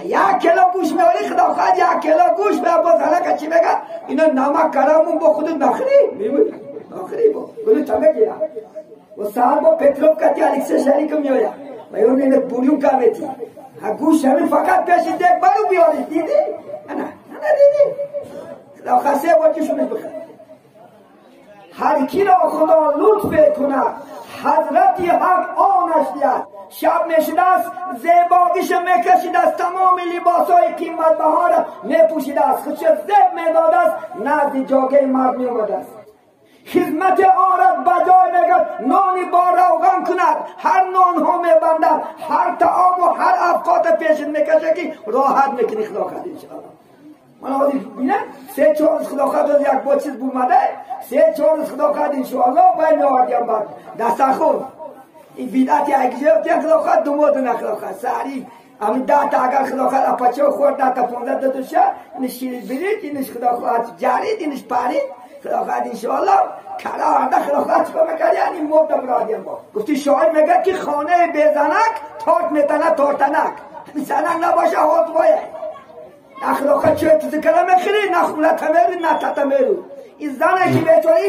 یک کیلو گوش میاری خدا خواهد یک کیلو گوش به باز زنک چی میگه؟ اینا نمک کرامون با خودت نخری میمونی نخری با گلو تمه گیرا و سهار با پتروف کتی الکسه شریک میآید و یون اینه بوریون کمیتی ها گوش همین فقط پیش دیگ برو بیاری دیدی؟ نه نه دیدی؟ خدا خواهد سه بار جوشونش بخیر. هر کی را خدا لطف کند حضرت حق آنش دهد. شب میشده است زیباگیش میکشیده است، تمام لباسهای قیمت بها را میپوشیده است، خودش زیب میداده است، نزد جاگه مرد میآمده است. خدمت آرد بجای میگرد، نانی با روغن کند، هر نان ها میبندد، هر طعام و هر افقات پیشت میکشه که راحت میکنی خدا خواهد انشاءالله. من حاضر بینم سه چهار روز خدا خواهد یک با چیز بومده، سه چهار روز خدا خواهد انشاءالله باید میآوردیم بعد دسترخون این بدعت یک جای خدا خواهد دو ماه نه خدا خواهد سری همین 10 تا اگر خدا خواهد اپاچه خورد 10 تا 15 تا دوشه اینش شیرید برید اینش خدا خواهد جرید اینش پرید خدا خواهد انشاءالله کلا آورده خدا خواهد چیکار میکرد؟ یعنی مرد برادیم با گفتی شاعر میگه که خانه بزنک تارت میتنه تارتنک، زنک نباشه هات وایه نه خدا خواهد چه چیزی کلا میخری نه خونه تمیرو نه تتمیرو. این زنه که بیچاره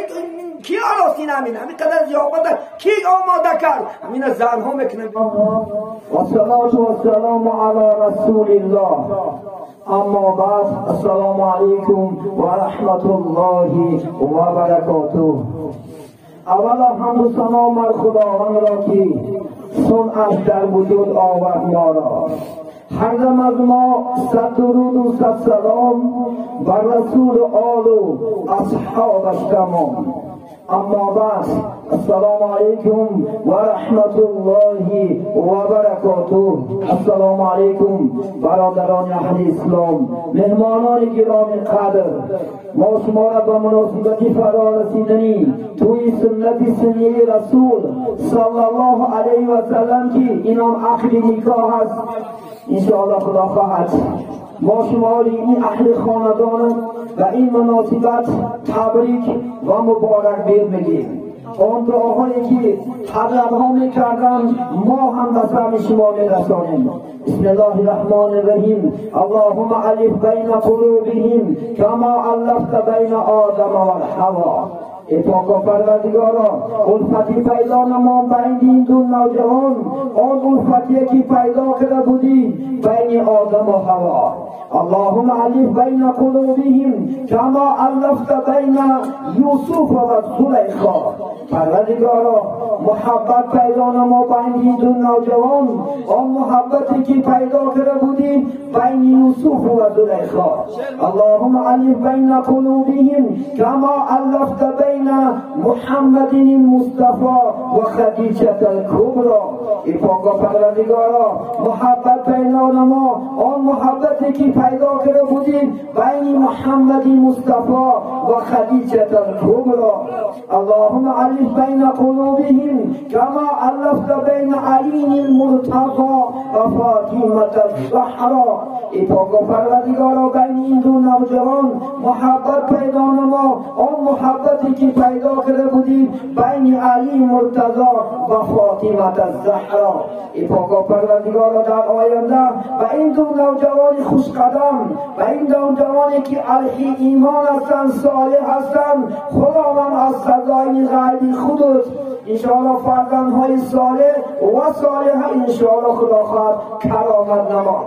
کی آراستین همین همین قدر زیافت کی آماده کرد همین زنها میکنه. و الصلاة و السلام علی رسول الله. اما بعد، السلام علیکم و رحمت الله و برکاته. اولا حمد و ثنا بر خداوند را که صنعش در وجود آورد ما را. هر دم از ما صد درود و صد سلام بر رسول آل و اصحابش تمام. اما بعد، السلام علیکم و رحمت الله و برکاته. السلام علیکم برادران اهل اسلام، مهمانان گرامی قدر، ما شما را به مناسبت فرا رسیدنی توی سنت سنی رسول صلی الله علیه و سلم که اینام عقد نکاح است، انشاءالله خدا خواهد ما شما را این اهل خاندان و این مناسبت تبریک و مبارک بید میگیم. آن دعاهایی که حضرتها میکردن ما هم به سهم شما میرسانیم. بسم الله الرحمن الرحیم. اللهم الف بین قلوبهم کما الفت بین آدم و حوا. ای پاکا پروردگارا، الفتی پیدا نما بین این دو نوجوان، آن الفتی که پیدا کرده بودی بین آدم و حوا. اللهم الف بین قلوبهم کما الفت بین یوسف و زلیخا. پروردگارا محبت پیدا نما بین این دو نوجوان، آن محبتی که پیدا کرده بودی بین یوسف و زلیخا. اللهم الف بین قلوبهم کما الفت بین محمد المصطفى و خدیجه الکبرى. ای پاکا پروردگارا محبت پیدا نما، آن محبتی که پیدا کرده بودیم بین محمد مصطفی و خدیجه الکبرى. اللهم الف بین قلوبهم کما الفت بین علی المرتضی و فاطمه الزهرا. ای پاکا پروردگارا بین این دو نوجوان محبت پیدا نما، آن محبتی که پیدا کرده بودیم بین علی مرتضی و فاطمه الزهرا. ای پاکا پروردگارا در آینده و این دو نوجوان خوشقدم و این نوجوانی که علیه ایمان هستند، صالح هستند، خداوند از خزاین غیبی خودت انشاءالله فرزندهای صالح و صالحه انشاءالله خدا خواهد کرامت نما.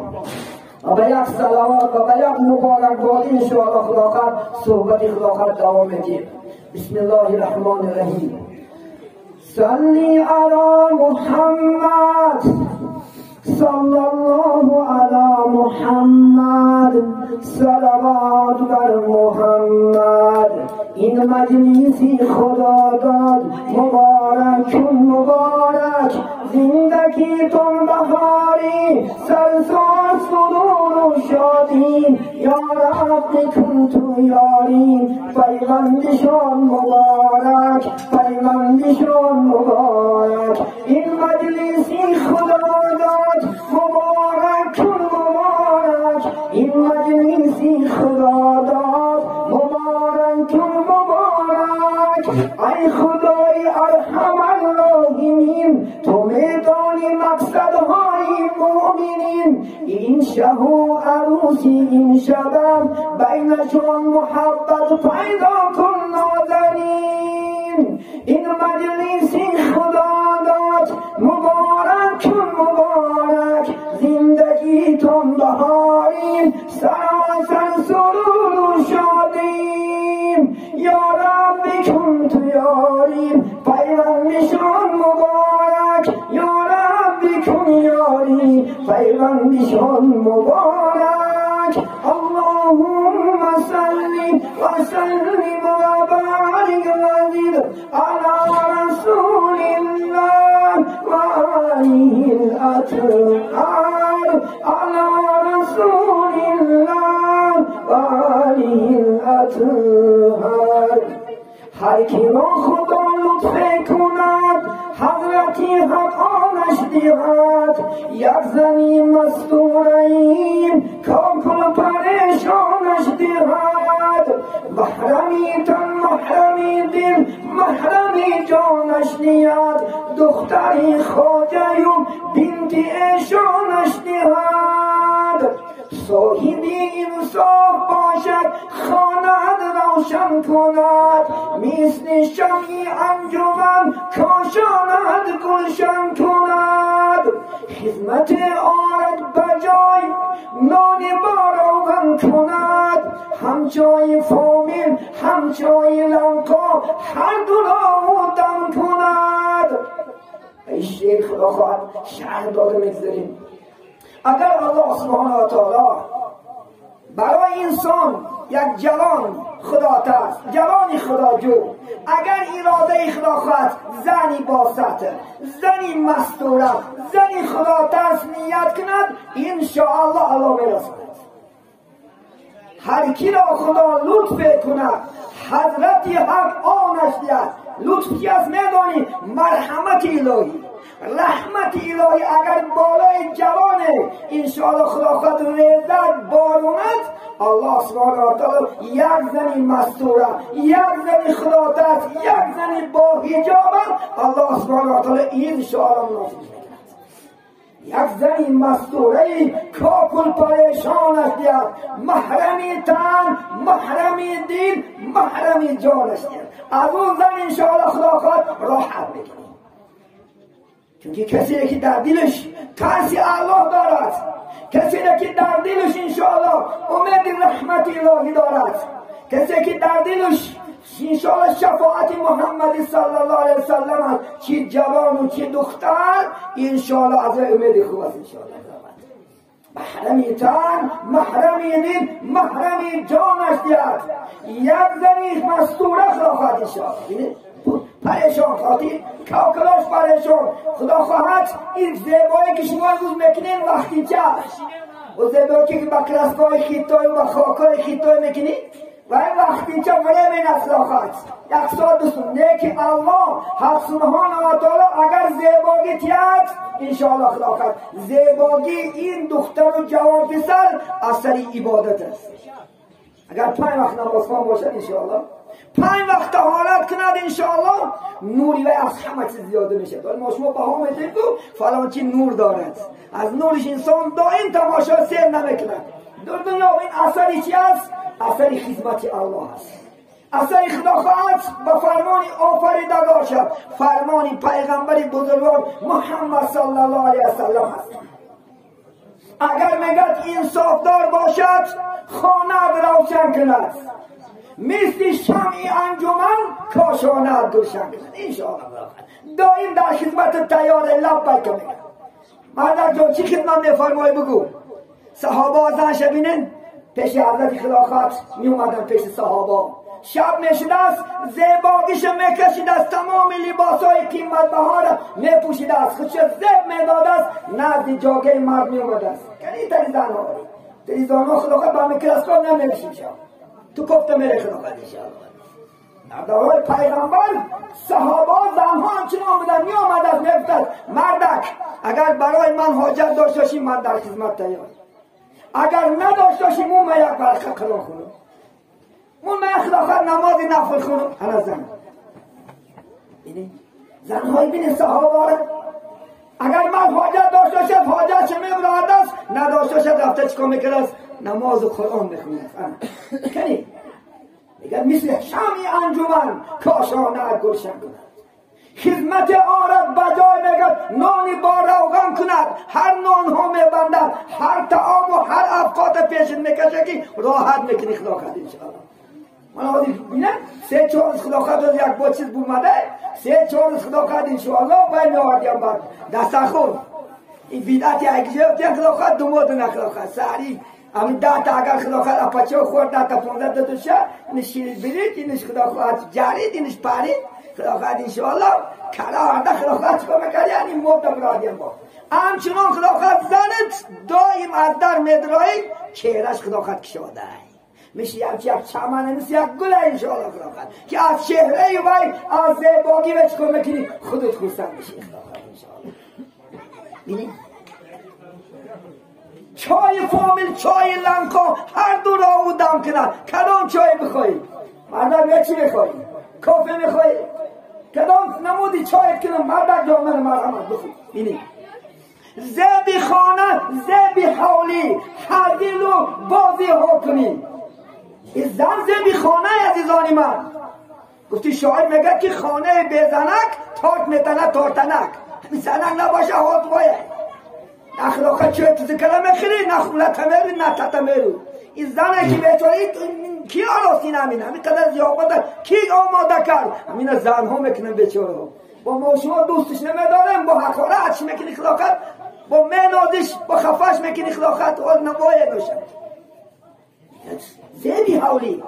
و به یک صلوات و به یک مبارکبادی انشاءالله خدا خواهد صحبت خدا خواهد دوام میدیم. بسم الله الرحمن الرحیم. صلی علی محمد صلی الله علی محمد، صلوات بر محمد. این مجلسی خدا داد مبارک مبارک، زندگیتون بهاری سرسار سرور و شادی. یا رب کن تو یاری پیوندشان مبارک، پیوندشان مبارک. این مجلسی خدا داد مبارک مبارک، این مجلسی خدا داد مبارک مبارک. ای خدای ارحم الراحمین، تو میدانی مقصدهای مؤمن بینیم این شب و عروسی این شبم بینشون محبت پیدا کن نازنین این مجلسی خدا داد مبارک مبارک زندگیتون بهاریم سراسر سرور و شادیم یا رب کن تو یاریم پیوندشان مبارک یا رب کن یاری پیوندشان مبارک اللهم صل وسلم وبارك وزد على رسول الله وآله الأطهار على رسول الله وآله الأطهار هر کی را خدا لطف کند حضرتی حق آنش دهد یک زنی مستوریم کاکل پریشانش دهد محرمی تن محرمی دل محرمی جانش نیاد دختری خواجه و بنت ایشانش دهد صاحبی انصاف باشد خانه روشن کند مثل شمع انجمن کاشاند گلشن کند خدمت آرد بجای نان با روغن کند همچای فامیل همچای لنقا هر دو را دم کند. ای شیخ خدا خواهد شهر داده میگذاریم. اگر الله سبحانه و تعالی برای انسان یک جوان خدا ترس، جوانی خداجو، اگر اراده خدا خواهد زنی با ستر، زنی مستوره، زنی خدا ترس نیت کند، انشاءالله الله میرساند. هر کی را خدا لطف کند حضرت حق آنش دهد. لطف کی است میدانی؟ مرحمت الهی، رحمت الهی. اگر بالای جوانه انشاءالله خدا خواهد ریزد باروند، الله سبحانه و تعالی یک زنی مستوره، یک زنی خدا ترس، یک زنی با حجاب، الله سبحانه و تعالی انشاءالله مناسب میکند. یک زنی مستوره کاکل پریشانش دهد، محرمی تن، محرمی دین، محرمی جانش دهد. از اون زن انشاءالله خدا خواهد راحت میکنی، چونکه کسی که در دلش ترس الله دارد، کسی که در دلش انشاءالله امید رحمت الهی دارد، کسی که در دلش انشاءالله شفاعت محمد صلی الله علیه وسلم است، چی جوان و چی دختر، انشاءالله از امید خوب است. انشاءالله محرمی تن، محرمی دین، محرمی جانش دهد. یک زنی مستوره خواهد انشاءالله پریشان خاطی کاکلاش پریشان. خدا خواهد این زیبایی که شما امروز میکنین وقتی چه و زیبایی که با کرسکای خیتای و با خاکای خیتای میکنین و این وقتی چه ولی نسل خواهد یک سال دوستون نیک الله حق سبحانه و تعالی اگر زیبایی تیاد انشاءالله خدا خواهد زیبایی این دختر و جوان پسر اثر عبادت است. اگر 5 وقت نماز خوان باشد انشاءالله 5 وقت طهارت کند انشاءالله نوری و از همه چیز زیاده میشه. ما شما بها میدیم که فلان چی نور دارد، از نورش انسان دائم تماشا سیر نمیکند. در دنیا این اثری چی است؟ اثر خدمت الله است. اثر خدا خواهد به فرمان آفریدگار شد، فرمان پیغمبر بزرگوار محمد صلی الله علیه وسلم است. اگر میگد انصافدار باشد خانه روشن کند، مثل شمع انجمن کاشانه گلشن کند. انشاءالله دائم در خدمت تیار لبیک میگن. مردک جان چی خدمت میفرمایی بگو؟ صحابه زن شبینن پیش حضرت خلافت می اومدن پیش صحابه، شب میشده است زیباگیش میکشید است، تمام لباس های قیمت بها را میپوشیده است، خودش زیب میداده است، نزد جاگه مرد میومده است. کنی تری زن ها تری زن ها خدا با میکرسکا نمیشیم شب تو کفته میره خدا خواهد انشاءالله. در دوران پیغمبر صحابه زنها همچنین آمدن می آمد است میگفتند مردک اگر برای من حاجت داشته باشی من در خدمت تیار، اگر نداشته باشی اون من یک برخه قرآن خونم، اون من خدا خواهد نماز نفل خونم. هر زن بینی زنهای بینی صحابه را اگر من حاجت داشته باشد حاجت چه میبرد است، نداشته باشد رفته چیکار میکرد است؟ نماز و قرآن میخونه. کنی میگه مثل شمع انجمن کاشانه گلشن کند، خدمت آرد بجای میگه نانی با روغن کند، هر نان ها میبندد، هر طعام و هر افقات پیش میکشه که راحت میکنی خدا خد انشاءالله. من حاضر بینم 3-4 روز خدا خد یک با چیز بومده، 3-4 روز خدا خد انشاءالله باید میآوردیم بعد دستخور این بدعت یک جا خدا خد دوماد نه خدا خد سری همین 10 تا اگر خدا خد اپاچه خورد 10 تا 15 تا دوشه اینش شیرید برید اینش خدا خد جرید اینش پرید خدا خد انشاءالله کلا آورده خدا خد چیکار میکرد؟ یعنی موت برادیم با همچنان خدا خد زنت دایم از در میدرایی چهرش خدا خد کشاده میشه یک چمنه مثل یک گله انشاءالله خدا خد که از چهره وی از زیباگی و چیکار میکنی خودت خرسند میشی خدا خد انشاءالله. بینی چای فامیل چای لنکا هر دو را او دم کند. کدام چای بخوایی؟ مردم یک چی بخوایی؟ کافه میخوایی؟ کدام نمودی چای کنم مردک دامن مرحمت بخور. بینی زبی خانه زبی حولی حدیل و بازی حکمی. این زن زبی خانه عزیزانی من. گفتی شاعر میگه که خانه بزنک تارت میتنه تارتنک. همین زنک نباشه هات باید اخلاقا چه چیزی کلمه میخری نه خونه تمیرو نه تتمیرو. این زنه که بیچاره کی آراستین همین همین قدر زیافت کی آماده کرد؟ همین زنها میکنن بیچاره ها. با ما شما دوستش نمیدارم با حقارت چی میکنی خلاقت با منازش با خفش میکنی خلاقت اول نباید باشه. زیبی حولی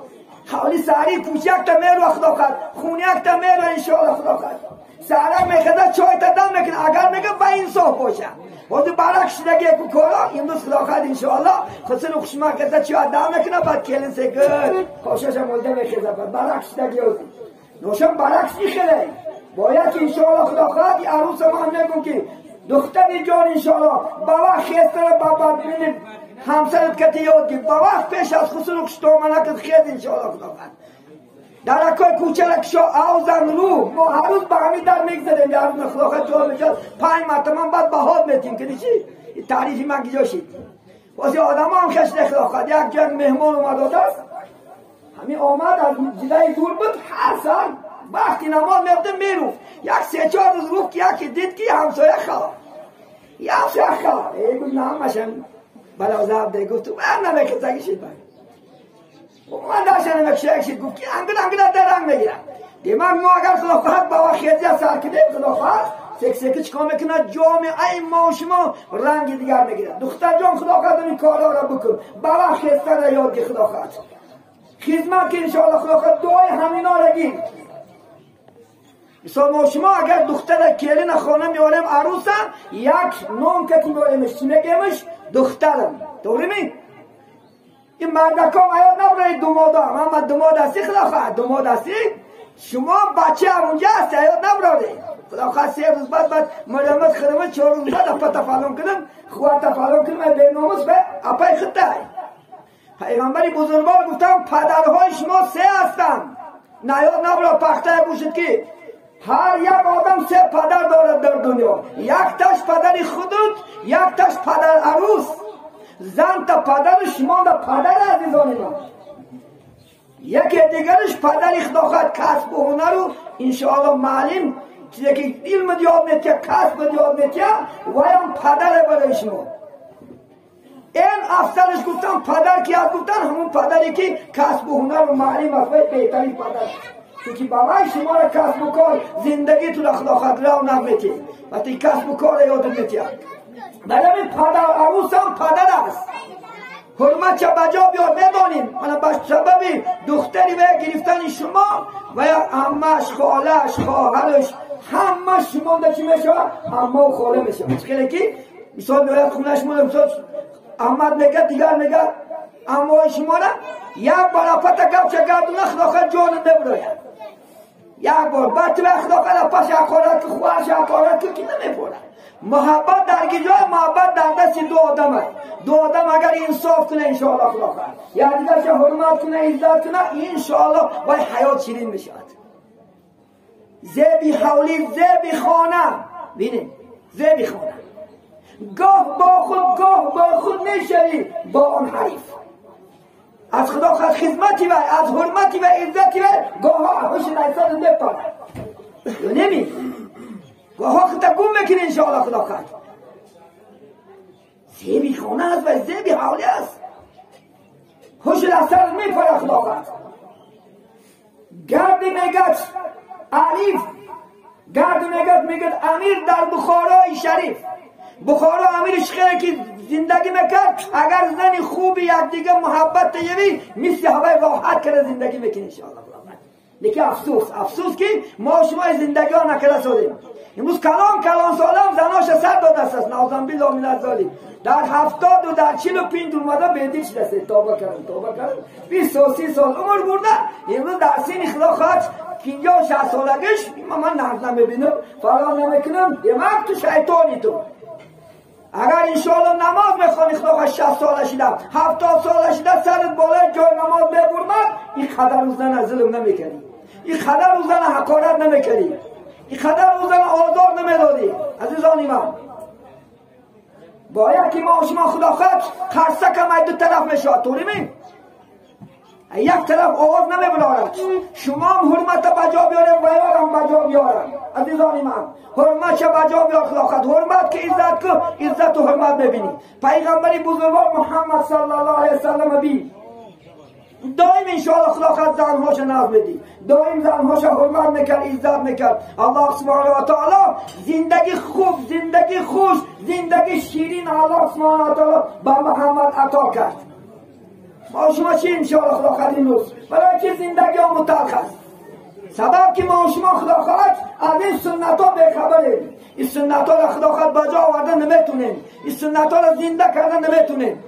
حولی سری کوچک تا میرو خلاقت خونه یک تا میرو انشاءالله خلاقت سره میخواد چای تا دم میکنه اگر میگه با انصاف باشه. وقتی برعکس دیگه کو کارا امروز خدا خواهد انشاءالله خسن خوشما کرده چای دم میکنه بعد کلین سکر خوشش مولده میخزه بعد برعکس دیگه اوزی نوشم برعکس میخره باید که انشاءالله خدا خواهد عروس ما نگم که دختر جان انشاءالله بابا خیستر بابا ببینید همسرت کتی یاد گیر با وقت پیش از خسن خوشتامنکت خیز انشاءالله خدا خواهد درکای کوچه را کشا اوزن رو ما هر روز به همین در میگذریم در روز خدا جا میشد 5 مرتبه بعد بهاد میتیم که چی؟ این تعریفی من گیجا شد واسه آدم هم خشت خدا یک جنگ مهمان اومد است همین آمد از جلای دور بود هر سال وقتی نماز میفته میروفت یک 3-4 روز روف که یکی دید که همسایه خواه یه همسایه خواه ای گفت نه همشم بلا زبده گفت تو من نمیخواستگی شد من داشتم نمیکشه شد گفت که انگل انگل در رنگ میگیرم دیمن ما اگر خلافت با خیزی سر کنیم خلافت سک سک چیکار میکنه جامعه ما شما رنگ دیگر میگیره. دختر جان خدا این کارا را بکن با خیزتر را یاد گیر خدا خواهد خدمت که انشاءالله خدا خواهد دعای همینا را گیر. مثال ما شما اگر دختر کلین خانه میاریم عروسم یک نام کتی میاریمش چی میگیمش؟ دخترم دوری می؟ این مردکام عیاد نبرید دومادا من دوماد هستی خدا خواهد دوماد هستی شما بچه هم اونجا هستی عیاد نبرید خدا خواهد 3 روز بعد مرمت خدمت 4 روز بعد اپا تفعلون کنم خواه تفعلون کنم به ناموس به اپای خطه. پیغمبری بزرگوار گفتم پدرهای شما 3 هستند نیاد نبرید پخته بوشید که هر یک آدم 3 پدر دارد در دنیا یک تاش پدر خودت یک تاش پدر عروس زن تا پدر شما دا پدر عزیزان ما یکی دیگرش پدر خدا خواهد کسب و هنر و انشاءالله معلم چیزی که علم یاد میتیه کسب یاد میتیه و هم پدر برای شما. این افسرش گفتن پدر کی از گفتن همون پدری که کسب و هنر و معلم است بهترین پدر چون بابای شما را کسب و کار زندگی تو را خدا خواهد رونق میتیه وقتی کسب و کار یادت میتیه. برای پدر عروس هم پدر است حرمت چه بجا بیار میدانیم من به سبب دختری و گرفتن شما و یا عمش خالش خواهرش همه شما ده چی میشه؟ عمه و خاله میشه. خیلی که مثال میآید خونش مونه مثال احمد میگه دیگر میگه عمه شما را یک بار اپت گپ چه گردونه خدا خواهد جان نبراید یک بار بعد تو خدا خواهد اپش حقارت که خواهرش حقارت که نمیپورد. محبت در جای محبت در دست دو آدم است. دو آدم اگر انصاف کنه انشاءالله خدا خواهد یا دیگرش حرمت کنه عزت کنه انشاءالله وای حیات شیرین میشود. زبی حولی زبی خانه بینید زیبی خانه گاه با خود گاه با خود میشوی با آن حریف. از خدا خواهد خدمتی و از حرمتی و عزتی و گاه ها هوش نیسان میپره نمی گاه ها خود گم میکنی انشاءالله. خدا خواهد زیبی خانه است و زیبی حولی است، هوش اثر میپره. خدا خواهد گرد میگد علیف، گرد میگد میگد امیر در بخارای شریف، بخارا امیرش خیلی که زندگی میکرد، اگر زن خوبی یک دیگه محبت تیوی مثل هوای راحت کرده زندگی میکنی انشاءالله. لیکن افسوس افسوس که ما شما زندگی ها نکرده سادیم. امروز کلان کلان سالم زناش سر داده است، نازم بالله من الظالم. در 70 و در 45 اومده بیدیش دسته توبه کردن توبه کردن 20 و 30 سال عمر برده. امروز در سین خدا خواهد 50 60 سالگیش من نرد نمیبینم فلان نمیکنم، دماغ تو شیطانی تو. اگر انشاءالله نماز بخوانی خدا خواهد 60 ساله شده 70 ساله شده سرت بالای جای نماز ببرمد، این قدر او زن ظلم نمیکردی، این قدر او زن حقارت نمیکردی، این قدر او زن آزار نمیدادی. عزیزان من باید که ما شما خدا خواهد خرسه کم دو طرف میشود طوری می یک طرف آواز نمیبرارد. شما هم حرمت بجا بیارم و یارم بجا بیارم. عزیزان من حرمت چه بجا بیار خدا خواهد، حرمت که عزت که عزت و حرمت ببینی. پیغمبری بزرگوار محمد صلی الله علیه وسلم بی دائم انشاءالله خدا خواهد زنهاش نظم میدی، دائم زنهاش حرمت میکرد عزت میکرد. الله سبحانه و تعالی زندگی خوب زندگی خوش زندگی شیرین الله سبحانه و تعالی به محمد عطا کرد. ما شما چی انشاءالله خدا خواهد این روز برای چه زندگی ها متلخ است؟ سبب که ما شما خدا خواهد از این سنت ها بیخبریم، این سنت ها را خدا خواهد بجا آورده نمیتونیم، این سنت ها را زنده کرده نمیتونیم.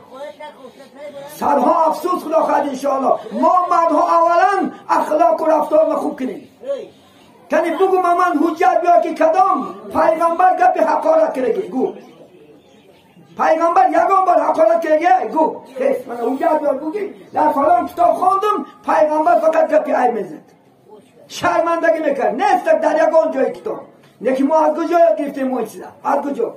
سرها افسوس خدا خواهد انشاءالله ما مردها اولا اخلاق و رفتار را خوب کنیم. کنی بگو من حجت بیار که کدام پیغمبر گپی حقارت کرده گو پیغمبر یگان بار حقارت کرده گو من حجت بیار بگی در فلان کتاب خواندم پیغمبر فقط گپی عیب میزد شرمندگی میکرد نیست در یگان جای کتاب. لیکن ما از کجا یاد گرفتیم ما این چیزا؟ از کجا؟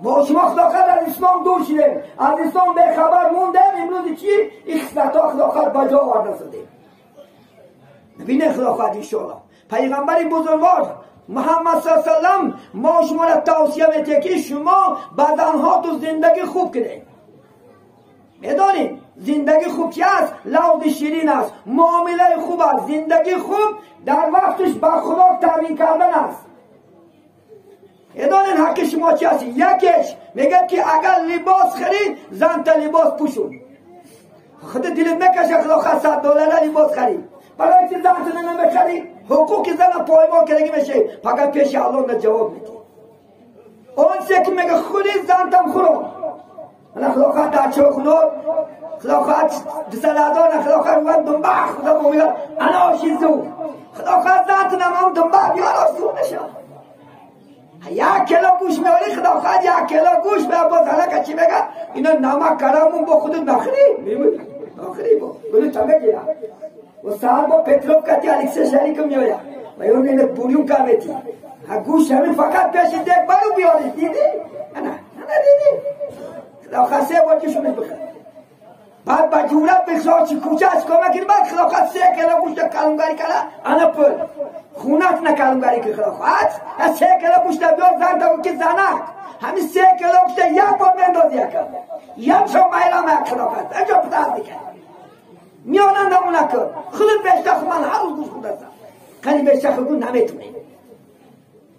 ما شما خدا خواهد از اسلام دور شدیم، از اسلام به خبر موندیم. امروز چی؟ این خصلت ها خدا خواهد بجا آورده شدیم. ببینه خدا خواهد انشاءالله پیغمبر بزرگوار محمد صلی الله علیه وسلم ما شما را توصیه میده که شما بدنها تو زندگی خوب کنید. میدانید زندگی خوب چی است؟ لوز شیرین است، معامله خوب است، زندگی خوب در وقتش با خدا تامین کردن است. میدانید حق شما چی است؟ یکیش میگه که اگر لباس خرید زن تا لباس پوشون، خود دلت نکشه خدا خواهد $100 لباس خرید، برای چی زن تو نمیخری؟ حقوق زن پایمال کردگی میشه، فقط پیش الله نه جواب میدی. اون چه که میگه خوری زن تم خورم، من خدا خواهد در چه خدا خدا خواهد 200,000 خدا خواهد من دنبه خدا میگه انا آشیزو خدا خواهد زن تو نمام دنبه بیار آشیزو نشه. یک کیلو گوش میاری خدا خواهد یک کیلو گوش میاری باز حالا چی میگه؟ اینا نمک کرامون با خودت نخری نخری با گلو تا میگیره و سهار با پتروف کتی الکسه شریک میآید و یون اینه پوریون کامیتی ها گوش همین فقط پیش دیگ برو بیاری دیدی؟ نه نه دیدی؟ خدا خواهد سه بار جشونش بخیر بعد با جورت بخشار چی کوچه از کمک کنی بعد خدا خواهد 3 کیلو گوشت کلونگری کرده انا پل خونت نه کلونگری که خدا خواهد 3 کیلو گوشت بیار زن تا که زنک همین 3 کیلو گوشت یک بار بنداز یک یک شو میلم یک خدا خواهد اینجا پتاز دیگه میانن نمونه کن خودت بیشتر خود من هر روز گوش خود هستم خیلی بیشتر خود نمیتونی.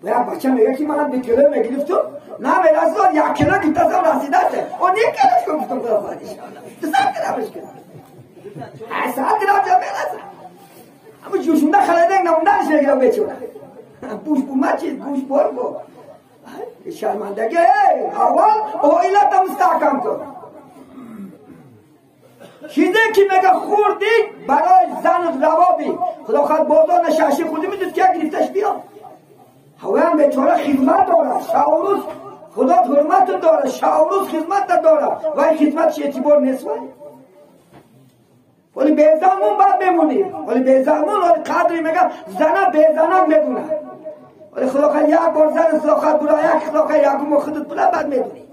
و یک بچه میگه که من 2 کیلو میگرفتم نه میرسید 1 کیلو گرفتم رسیده است اون 1 کیلوش گفتم خدا خواهد انشاءالله 200 گرمش کردم 100 گرم جا میرسه اما جوشونده خریده نموندنش میگیرم بیچونه بوش بومه چیز گوش بار با شرمندگی اول عائلت مستحکم کن. چیزی که میگه خوردی برای زن روابی خدا خواهد بازار نشاشی خوردی میدید که گرفتش بیا هوای هم بیچاره خدمت داره شب و روز خدا حرمت داره شب و روز خدمت داره و این خدمتش اعتبار نیست. ولی به زنمون بعد بمونی، ولی به زنمون ولی قدری میگم زنه به زنک میدونه. ولی خدا خواهد یک بار زن خدا خواهد برا یک خدا خواهد یک خودت برا بعد میدونی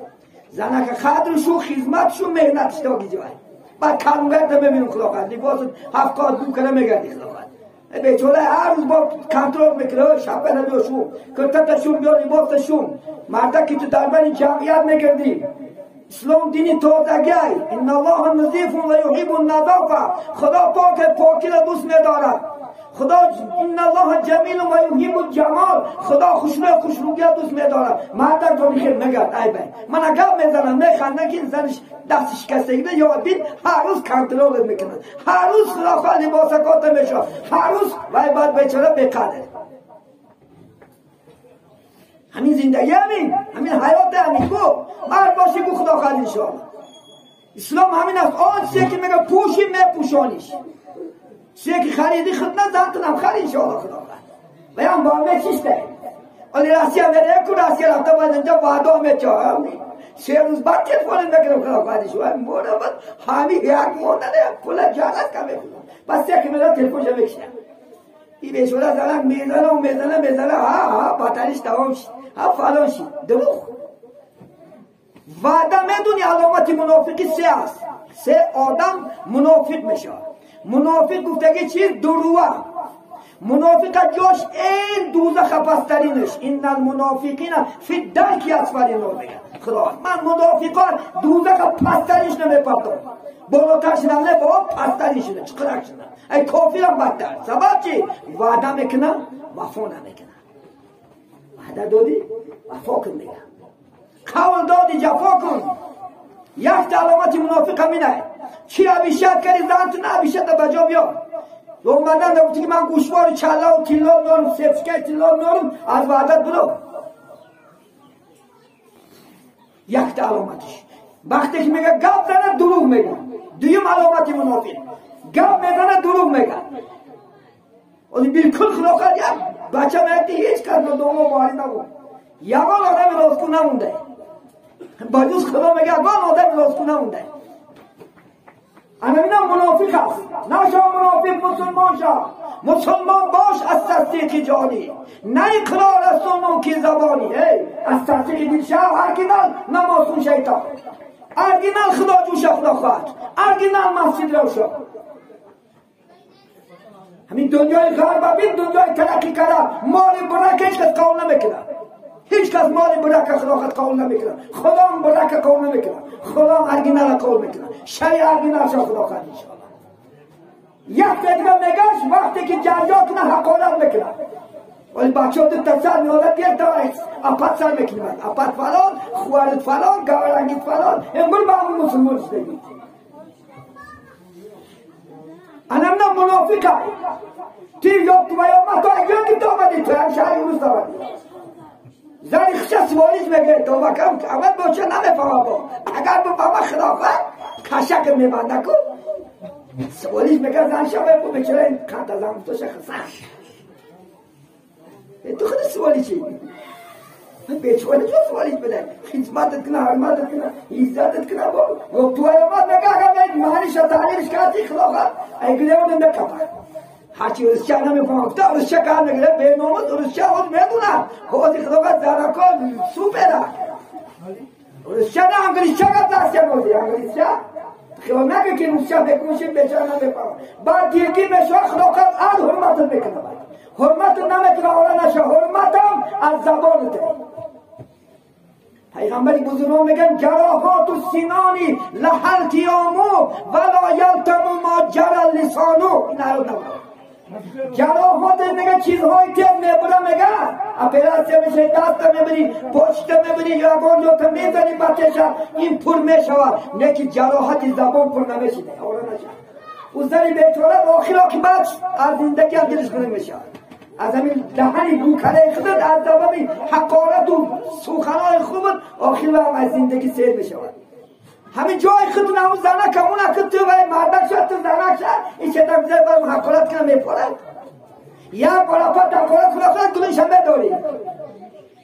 زنک قدرشو خدمتشو مهنتش تا گیجای بعد کلمگرد میبینم خدا خواهد لباس هفت قات بو کنه میگردی خدا خواهد بیچاره هر روز با کنترل میکنه شب بده شو کرتت شون بیا لباس شون مرده که تو در بین جمعیت میگردی اسلام دینی تازگی ان الله نظیف و یحب النظافه خدا پاک پاکی را دوست می‌دارد خدا ان الله جمیل و یحب الجمال خدا خوشرو خوشرویی دوست می‌دارد مرد تو خیر نگرد ای بای من اگر میزنم میخنده که زنش دست شکستگی یا بین هر روز کنترل میکنه هر روز خدا خدا لباس کات میشه هر روز وای بعد بیچاره بی‌قدر همین زندگی همین همین حیات همین کو مرد باشی کو خدا خواهد انشاءالله اسلام همین است آن چیزی که میگه پوشی میپوشانیش چیزی که خریدی خود نه زنتون هم خرید انشاءالله خدا خواهد و هم با همه چیز ده ولی راسیه میره کو راسیه رفته باید اینجا وعده میچه سه روز بعد تلفن میکنم خدا خواهد شو مورد بعد همین یک مورد پول جالت کمه بس یک میره تلفنش میکشه این بیچاره زنک میزنه و میزنه میزنه ها ها باتریش تمام شد ها فلان شد دروغ وعده میدونی علامت منافقی سه است سه آدم منافق میشه منافق گفتگی چیز دروغ منافق جاش این دوزخ پسترینش ان المنافقین فی الدرک اسفل النار میگه خدا من منافقان دوزخ پسترینش نمیپرتم بالاترش نه بابا پسترینش نه چقدرش نه ای کافرم بدتر سبب چی وعده میکنه وفا نمیکنه وعده دادی وفا کن میگه قول دادی جفا کن یک علامت منافق همینه چی ابیشت کردی زنت نه ابیشت به جا بیا اومدن گفتی که من گوشوار چلا و تیلا میارم سفسکه تیلا میارم از وعدت برو یک علامتش وقتی که میگه گپ زنه دروغ میگه دویم علامت منافق گپ میزنه دروغ میگه ولی بالکل خدا خواهد یک بچه میگه هیچ کس به دوم ماری نبود یگان آدم راستگو نمونده بجز خدا میگه یگان آدم راستگو نمونده انا اینا منافق است نشا منافق مسلمان شا مسلمان باش از تصدیق جانی نه اقرار است و نوکی زبانی ای از تصدیق دل شا هرگینال نماز خون شیطان هرگینال خدا جوش خدا خواهد هرگینال مسجد رو شا همین دنیای غرب بین دنیای ترقی کرده مال برک هیچ کس قبول نمیکنه هیچ کس مال برک خدا خود قبول نمیکنه خدا هم برک قبول نمیکنه خدا هم هرگینال قبول میکنه شی هرگینال شا خدا خواهد انشاءالله یک دیگه میگش وقتی که جنجال کنه حقارت میکنه ولی بچه ها دو تا سر میادت یک تا اپت سر میکنه اپت فلان خوارت فلان گاورنگیت فلان انگور به همون مسلمان شده انا من منافقه تی یا تو یا ما تو یکی تو آمدی تو هم شهر یونس آمدی زنی خشه سوالیش میگه تو بکم اول باشه نمیفهمم با اگر بفهمه خلافت کشک میبنده کو سوالیش میگه زن شبه بو بیچاره این قد زن تو شخص تو خود سوالی چی بیچاره جو سوالیش بده خدمتت کنه حرمتت کنه عزتت کنه با تو آمد میگه اگر معنیش تعلیلش کردی خلافت ای گریون نمیکپه هرچی روسیه نمیفهمم گفته روسیه کار میگیره به ناموس روسیه خود میدونم خود خداوند زنکا سوپره روسیه نه انگلیسیه گفت روسیه بودی انگلیسیه خیال نگه که روسیه بکنشیم بیچاره نمیفهمم بعد دیگه میشه خداوند از حرمتت میکنه بعد حرمت نمیکنه آره نشه حرمتم از زبانته پیغمبری بزرگان میگن جراحات سینانی لحل تیامو ولا یلتمو ما جرى لسانو این حیات نبود جراحات میگه چیزهایی که میبره میگه اپراسیا میشه دست میبری پشت میبری یگان جو میزنی بچه‌ش این پر میشود نه که جراحت زبان پر نمیشه آره نشه او زنی بیچاره آخر عاقبت از زندگی هم دلش خنک میشه از همین دهنی بوکره خودت از زبان حقارت و سخنهای خوبت آخر هم از زندگی سیر میشود همین جای خودتون همون زنک همون که تو ولی مردک شد تو زنک شد این چطور میزنه برام حقارت کنه میپارد یک بار پا حقارت کنه خودت گلوش هم بداری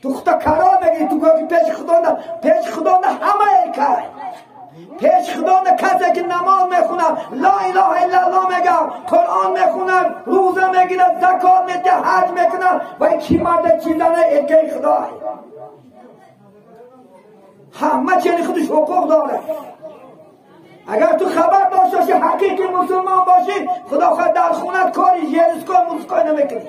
تو خدا کرا میگیری تو گفتی پیش خدا نه پیش خدا نه همه یک پیش خدا کسی که نماز میخونه، لا اله الا الله میگه، قرآن میخونه، روزه میگیره، زکات میده، حج میکنه، و کی مرد کی زنه یکی خدا. همه چنین خودش حقوق داره. اگر تو خبر داشته باشی حقیقی مسلمان باشی، خدا خود در خونت کاری جنسکای موسکای نمیکنی.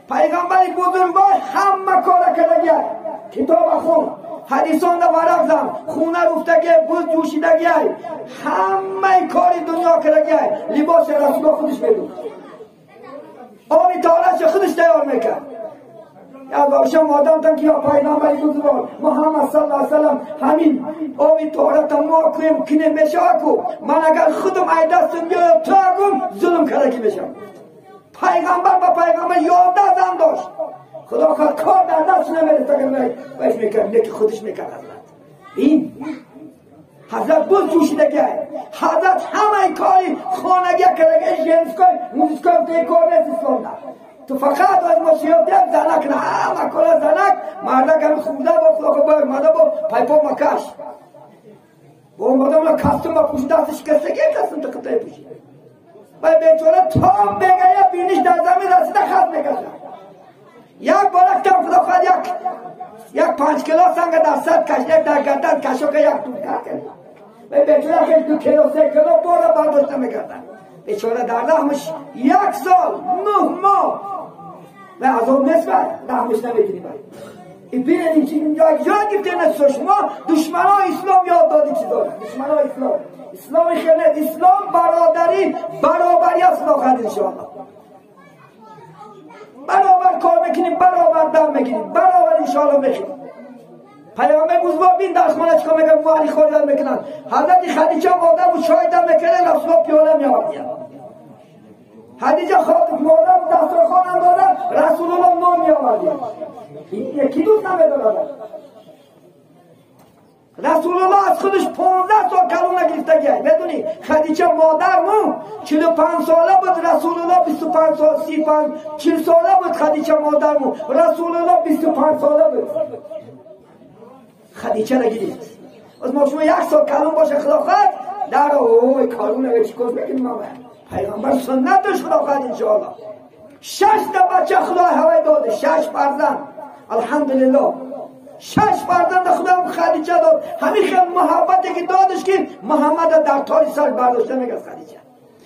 پیغمبر بزرگوار همه کار کرده، کتاب خون، حدیثان ورق زن، خونه رفتگی، بز جوشیدگی، همه کاری دنیا کرده، لباس رسول خودش میدوخت، آب تارش خودش تیار میکرد. یا باشم آدم تن که یا پیغمبر بزرگوار محمد صلی الله علیه وسلم همین آب طهارت ما کنیم کنیم میشه کو، من اگر خودم ای دستم بیاید تو ظلم کرده که میشم. پیغمبر با پیغمبر 11 زن داشت، خدا خواهد کار در دست نمیرسه که باش میکرد، نه که خودش میکرد. حضرت این حضرت بود جوشیدگی، حضرت همه کاری خانگی کرده، جنسکای موزیکای توی کار نیست اسلام در. تو فقط از ماشیات دیم زنک نه، همه کار زنک، مردک هم خورده با خدا باید مرده با پایپا مکش با مردم را کستم با پوشی دستش کسگی کستم تا قطعه پوشی و بیچاره تا بگه بینیش در زمین رسیده خط میکشه. یک بارک تم خدا خواهد یک 5 کیلو سنگ در سر کش، یک در گردن کشو که یک دور کرد و بیچاره که 2 کیلو 3 کیلو بارا برداشت نمیکردن. بیچاره در رحمش 1 سال 9 ماه و عذاب نیست، رحمش نمیتونی باید. این بینید این چیز یک جا گفته نه شما دشمنای اسلام یاد دادی چیزا، دشمنای اسلام، اسلام خیانت، اسلام برادری، برابری است خدا انشاءالله. برابر کار میکنیم، برابر دم میگیریم، برابر انشاءالله میخوریم. پیامبر بزرگ بین در خانه چیکار میکنن؟ مالی خوردن میکنن. حضرت خدیجه مادر بود چای دم میکنه، رسول الله پیاله میآورد. خدیجه خود مادر دسترخوان هم دادن، رسول الله نان میآورد. این یکی دوست نمیدارد. رسول الله از خودش 15 سال کلون نگرفتگی. میدونی خدیجه مادرمون 45 ساله بود، رسول الله 25 سال، 35 40 ساله بود خدیجه مادرمون، رسول الله 25 ساله بود. خدیجه را گرفت. از ما شما 1 سال کلون باشه خلافت در اوه کارون رو چیکار میکنیم ما؟ پیغمبر سنتش خلافت انشاءالله. 6 تا بچه خدا هوای داده، 6 فرزند، الحمدلله. 6 فرزند خدا خدیجه داد. همین خیلی محبتی که دادش که محمد در تای سر برداشته میگه خدیجه.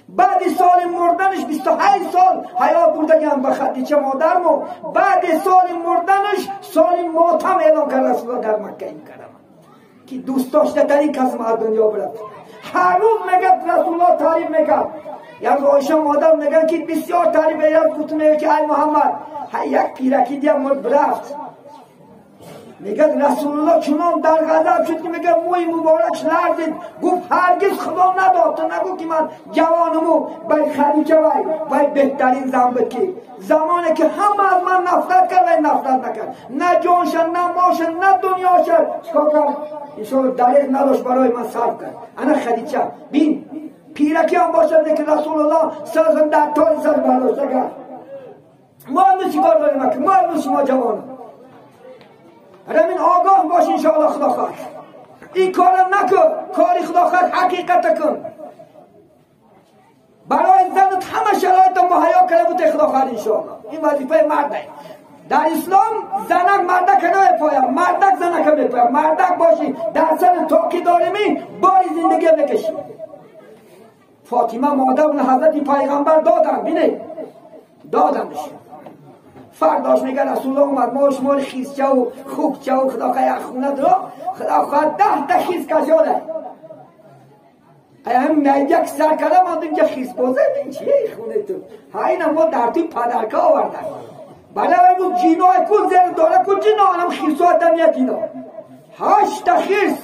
بعد سال مردنش 28 سال حیات بردگیم به خدیجه مادرمو. بعد سال مردنش سال ماتم اعلام کرد رسول الله در مکه این کردم که دوست داشته ترین کس ما دنیا برد. هر روز میگه رسول الله تعریف میکرد. یک عایشه مادر میگن که بسیار تعریف یک گفت میگه که ای محمد یک پیرکی دیگه مرد رفت. میگه رسول الله چنان در غضب شد که میگه موی مبارک لرزید. گفت هرگز خدا نداد تو نگو که من جوانمو بای خدیجه وای بهترین زن بود که زمانی که همه از من نفرت کرد وای نفرت نکرد، نه جانش نه ماش نه دنیاش. چیکار کرد؟ انشاءالله دریغ نداشت برای من صرف کرد. انا خدیجه بین پیرکی هم باشد که رسول الله سرزن در تای سر برداشته کرد. ما امروز چیکار داریم؟ ما امروز شما جوانم همین آگاه باش انشاءالله خدا خواهد. این کارم نکن، کاری خدا خواهد حقیقت کن. برای زنت همه شرایط مهیا کرده بود خدا خواهد انشاءالله. این وظیفه مرده. در اسلام زنک مردک نمیپاید، مردک زنک میپاید. مردک باشی در سر تاکی دارمی باری زندگی میکشی. فاطمه مادر اون حضرت پیغمبر دادن، بینه دادنش. فرداش میگه رسول الله اومد ما شما خیسچه و خوکچه و خدا خواهد خونه درو خدا خواهد 10 تا خیس کشاله. هم یک سر کردم آدم که خیس بازه این چیه خونه تو؟ ها اینا ما در توی پدرکه آوردن. برای بود جینای کن زیر داره کن جینا هم خیسو آدم یک اینا 8 تا خیس.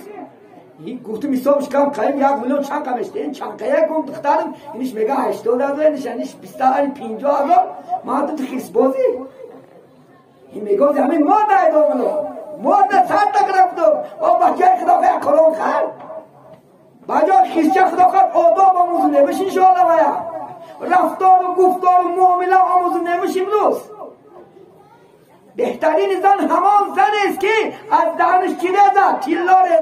این گفتم حسابش کم قیم 1 میلیون چند قمشته این چند قیه گم دخترم اینش میگه 80,000 اینش اینش 20,000 50,000 ما تو خیس بازی. این میگه همین ما ده دارم ما ده 100 تا گرفتم او بچه خدا خیر کلون خر بچه خیسچه خدا خیر آداب آموز نمیشه انشاءالله باید رفتار و گفتار و معامله آموز نمیشه. امروز بهترین زن همان زن است که از دهنش چی ریزد؟ تیلا ریزد.